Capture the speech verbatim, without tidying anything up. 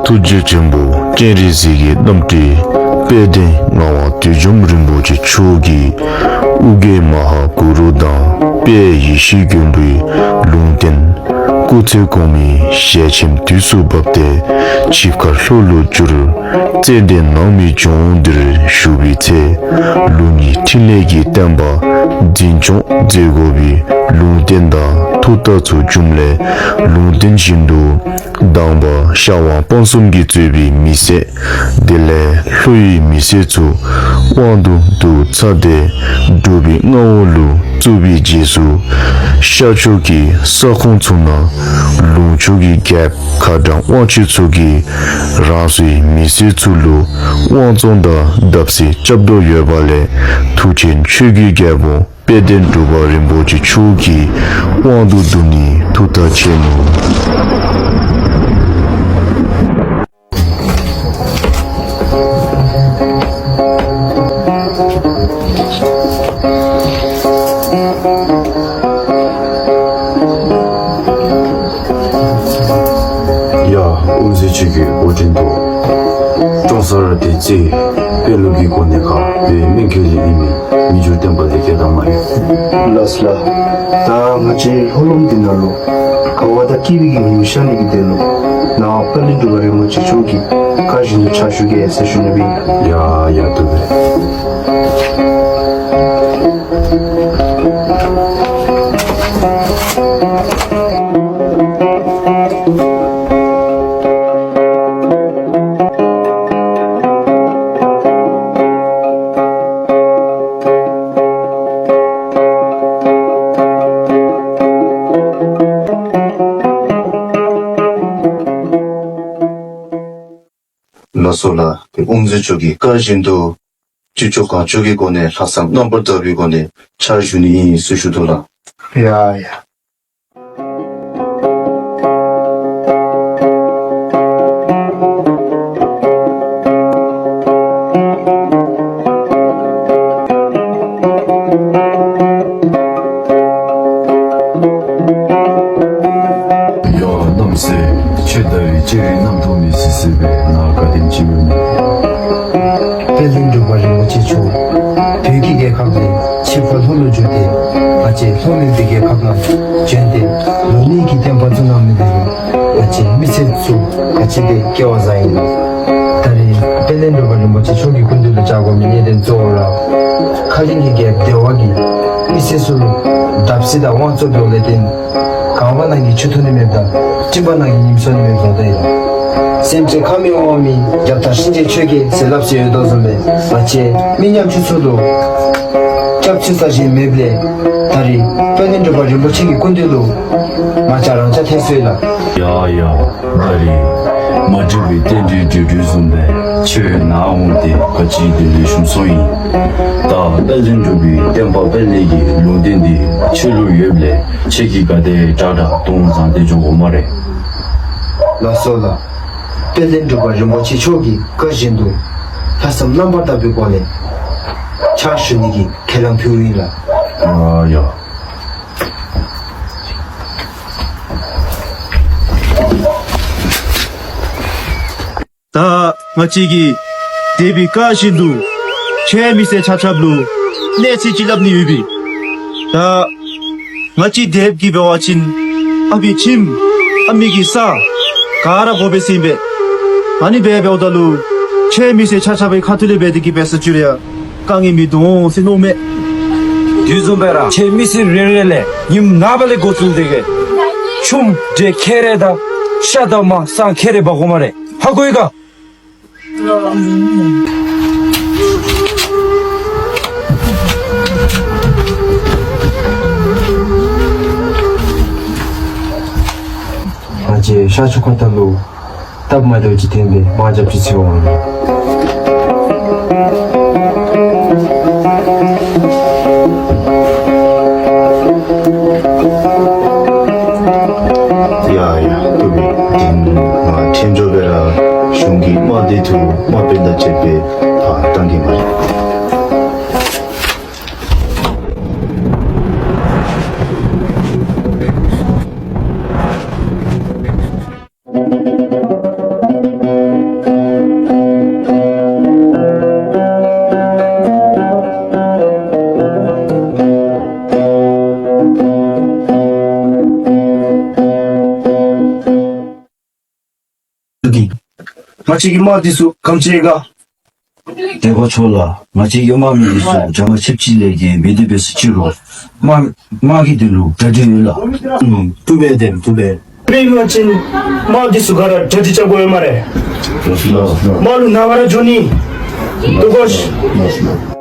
ཐུགས་རྗེ་ཆེན་པོ་སྤྱན་རས་གཟིགས་ཀྱི་རྣམ་སྤྲུལ་དཔལ་ལྡན་ངག་དབང་བདུད་འཇོམས་རིན་པོ་ཆེ་མཆོག་གིས་ཨོ་རྒྱན་མ་ཧཱ་གུ་རུ་དང་དཔལ་ཡེ་ཤེས་མགོན་པོའི་ལུང་བསྟན་སྐུ་ཚེ་གོང་མའི་ཞལ་ཆེམས་དུས་སུ་བབས་ཏེ་ཆིབས་ཁ་ལྷོ་ལུ་བསྒྱུར། ཙན་དན་ནང་མའི་ལྗོངས་འདིར་བཞུགས་པའི་ཚེ། ལུགས་གཉིས་ཕྲིན་ལས་ཀྱི་བསྟན་པ་འཛིན་སྐྱོང་མཛད་དགོ་པའི་ལུང་བསྟན་དང་ཐུགས་བརྟག་ཚུ་བྱུངམ་ལས་ལུང་བསྟན་བཞིན་དུ་དང་པ་ཤར་ཝང་སྤ་གསུམ་གྱིས་གཙོས་པའི་མི་སེར། དེ་ལས་ལྷོ་ཡི་མི་སེར་ཚུ་དབང་དུ་བསྡུ་ཚར་ཏེ་སྒྲུབ་པའི་མངའ་འོག་ལུ་བཙུགས་པའི་རྗེས་སུ་ཤར་ཕྱོགས་ཀྱི་ས་ཁོངས་ཚུ་ནང་ལུང་ཕྱོགས་ཀྱི་རྒྱལཔོ་ཁ་དྲང་དབང་ཕྱུག་ཚུ་གིས་རང་སོའི་མི་སེར་ཚུ་ལུ་དབང་བཙོང་དང་བརྡབ་གསིག་རྐྱབ་དོ་ཡོད་པ་ལས་མཐུ་ཆེན་ཆོས་ཀྱི་རྒྱལ་པོ་དཔལ་ལྡན་འབྲུག་པ་རིན་པོ་ཆེ་མཆོག་གི་དབང་དུ་བསྡུ་ནི་ཐུགས་ཐག་བཅད་ནུག། ཡ་དབུ་མཛད་ཆོས་ཀྱི་འགོ་འདྲེན་དུ་ཀྲོང་གསར་ར་དེ་རྩེ་དཔལ་ལུ་གི་གོ་གནས་ཁར་བོད་སྨན་ཁེ་ལི་ཨིན་མི་མི་འགྱུར་བསྟན་པ་ལས་སྐལ་བཟང་མ་ཡིན། ལགས་སོ་ལགས། ད་ང་བཅས་ལྷོ་ལུང་འདི་ནང་ལུ་དགའ་བ་དང་སྐྱིད་པའི་གི་ཉིམ་ཤར་ནི་གི་དོན་ལུ་ནཱ་དཔལ་ལྡན་འབྲུག་པ་རིན་པོ་ཆེ་མཆོག་གི་བཀའ་བཞིན་དུ་ཕྱག་ཞུ་གེ་ཟེར་ཞུ་ནི་ཨིན། ཡ་ཡ་འདུག་པས། ལགས་སོ་ལགས། དེ་དབུ་མཛད་མཆོག་གི་བཀའ་བཞིན་དུ་ཅི་ལྕོགས་གང་ལྕོགས་ཀྱི་སྒོ་ནས་ལྷག་བསམ་རྣམ་པར་དག་པའི་སྒོ་ནས་ཕྱག་ཞུ་ནི་ཨིན་ཟེར་ཞུ་དོ་ལགས། ཡ་ཡ། ཡ་རྣམ་སྲས་ཁྱེད་ལྟ་བུའི་སྤྱན་རས་རྣམ་ཐོས་མི་སྲིད་ཟེར་བའི་ནཱ་བཀའ་དྲིན་ཅི་ཡོད་མོ། དཔལ་ལྡན་འབྲུག་པ་རིན་པོ་ཆེ་མཆོག་བོད་ཀྱི་རྒྱལ་ཁབ་ལས་ཆིབས་ཁ་ལྷོ་ལུ་བསྒྱུར་ཏེ་ང་བཅས་ལྷོ་མི་སྡེ་རྒྱལ་ཁབ་ནང་བྱོན་ཏེ་ལུགས་གཉིས་ཀྱི་བསྟན་པ་བཙུགས་གནང་མི་འདི་ལུ་ང་བཅས་མི་སེར་ཚུ་ག་ཅི་སྦེ་སྐལ་བ་བཟང་ཡི་ལགས། ད་རེས་དཔལ་ལྡན་འབྲུག་པ་རིན་པོ་ཆེ་མཆོག་གི་སྐུ་མདུན་ལུ་བཅར་དགོ་མི་གནད་དོན་གཙོ་བོ་ར་ཁ་གླིང་གི་རྒྱལཔོ་བདེ་བ་གིས་མི་སེར་ཚུ་ལུ་བརྡབ་གསིག་དང་དབང་བཙོང་འབདཝ་ལས་བརྟེན་གངས་བར་ནང་གི་ཆུ་འཐུང་ནི་མེདཔ་ད་སྤྲིན་བར་ནང་གི་ཉིམ་སྲོ་ནི་མེདཔ་བཟོ་སྟེ་ཡོད། སེམས་ཅན་ཁ་མི་དབང་མི་རྒྱབ་ཐང་གཤིན་རྗེ་ཆོས་རྒྱལ་ཟེར་སླབ་སྲོལ་ཡོད་དོ་བཟུམ་སྦེ་ང་བཅས་མི་ཉམ་ཆུང་ཚུ་ལུ་སྐྱབས་བཅོལ་ས་གཞན་མེདཔ་ལས་ད་རེས་དཔལ་ལྡན་འབྲུག་པ་རིན་པོ་ཆེ་གི་སྐུ་མདུན་ལུ་ང་བཅས་རང་ཅག་ཐོན་སོ་ཡི་ལགས། ཡ་ཡ། ད་རེས་མ་འདྲིས་པའི་རྟེན་འབྲེལ་འགྲིག་འགྲིག་བཟུམ་སྦེ་ཁྱེད་ནཱ་འོང་སྟེ་ག་ཅི་དེ་ལེགས་ཤོམ་སོང་ཡི། ད་དཔལ་ལྡན་འབྲུག་པའི་བསྟན་པ་དཔལ་ལྡན་གྱི་ལུང་བསྟན་འདི་ཁྱེད་ལུ་ཡོདཔ་ལས་ཁྱེད་ཀྱིས་ག་དེ་དྲག་དྲག་གཏོང་བཟང་སྟེ་འགྱོ་དགོ་སྨ་རེ། ལགས་སོ་ལགས། དཔལ་ལྡན་འབྲུག་པ་རིན་པོ་ཆེ་མཆོག་གི་བཀའ་བཞིན་དུ་ལྷག་བསམ་རྣམ་པར་དག་པའི་སྒོ་ནས་ཕྱག་ཞུ་ནི་གི་ཁས་བླངས་ཕུལཝ་ཨིན་ལགས། ཨ་ཡ། ད་ང་བཅས་ཀྱི་སྡེ་པའི་བཀའ་བཞིན་དུ་ཁྱེད་མི་སེར་ཆ་ཁྱབ་ལུ་གནས་ཚུལ་ཅིག་སླབ་ནི་ཡོད་པས། ད་ང་བཅས་སྡེ་པ་གིས་འབད་བ་ཅིན་ཨ་མི་ཁྱིམ་ཨ་མི་གི་ས་ག་ར་དགོ་པས་ཟེར་ཨིན་པས། ཨ་ནི་འབད་འབདཝ་ད་ལུ་ཁྱེད་མི་སེར་ཆ་ཁྱབ་ཀྱི་ཁ་ཐུག་ལས་འབད་དེ་གིས་འབད་ས་ཅིག་རུང་ཡང་དཀའ་ངལ་མི་འདུག་ཟེར་མནོཝ་མས། དེ་བཟུམ་སྦེ་ར་ཁྱེད་མི་སེར་རེ་རེ་ལས་ཉིནམ་ནངས་པ་ལས་འགོ་བཙུགས་ཏེ་གིས་ཆུམ་འདྲེ་ཁྱེར་རེ་དང་ཤ་དང་མར་སྲང་ཁྱེར་རེ་འབག་དགོ་སྨ་རེ། ཧ་གོ་ཡི་ག། ང་བཅས་ཤར་ཕྱོགས་ཁ་ཐུག་ལུ་སྟབས་མ་བདེཝ་ཅིག་ཐོན་པས། དམག་རྒྱབ་ཅིག་འཚོལ་འོང་ལགས། ཡ་ཡ་ཐུབ་པས། དེ་ང་ཐོན་འགྱོ་སྦེ་ར་གཞུང་གི་དམག་སྡེ་ཚུ་དམག་དཔོན་དང་བཅས་པའི་ཕར་བཏང་གེ་སྨ་རེ། ང་བཅས་ཀྱི་དམག་འདི་ཚུ་ག་དེམ་ཅིག་ཡོད་ག། དེ་གོ་ཆོག་ལགས། ང་བཅས་ཀྱི་དམག་མི་འདི་ཚུ་རྒྱ་དམག་ཆེ་བ་ཅིག་ལས་བརྒལ་མེད། དེ་འབད་ཟེར་ཅི་རུང་དམག་དམག་གི་དོན་ལུ་གྲ་སྒྲིག་ཡོད་ལགས། ཨུམ། བཏུབ་པས་དེ་བཏུབ་པས། དེ་འབད་བ་ཅིན་དམག་འདི་ཚུ་ག་ར་གྲ་སྒྲིག་རྐྱབ་དགོ་ཡོད་སྨ་རེ། དམག་ལུ་ནངས་པ་ར་འགྱོ་ནི། དེ་གོ་ཤིག།